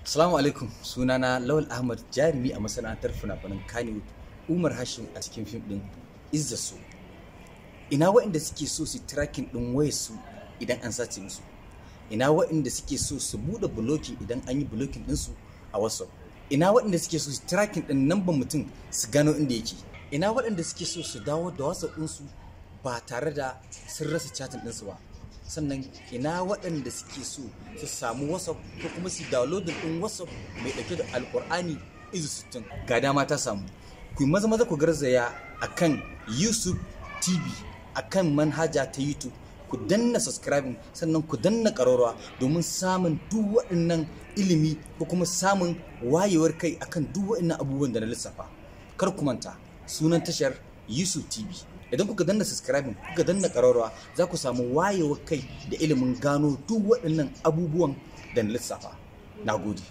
Assalamu alaikum, sunana Lawal Ahmad, jarumi a masana'antar fina-finan Kannywood, Umar Hashim a cikin fim ɗin Izza So. Ina waɗanda suke so su tracking ɗin wayarsu idan an sace musu? Ina waɗanda suke so su buɗe blocking idan an yi blocking ɗinsu a WhatsApp? Ina waɗanda suke so su tracking ɗin namban mutum su gano inda yake? Ina waɗanda suke so su dawo da WhatsApp ɗinsu ba tare da sun rasa chatting ɗinsu ba? Sannan ina waɗanda suke so su samu WhatsApp ko kuma su downloading ɗin WhatsApp mai ɗauke da Alƙur'ani izu 60? Ga dama ta samu, ku yi maza maza ku garzaya akan Yusuf TV akan manhaja ta YouTube, ku danna subscribing, sannan ku danna ƙararrawa domin samun duk waɗannan ilimi ko kuma samun wayewar kai akan duk waɗannan abubuwan da na lissafa. Kar ku manta, sunan tashar Yusuf TV. Idan kuka danna subscribing, kuka danna ƙararrawa, za ku samu wayewar kai da ilimin gano duk waɗannan abubuwan da na lissafa. Na gode.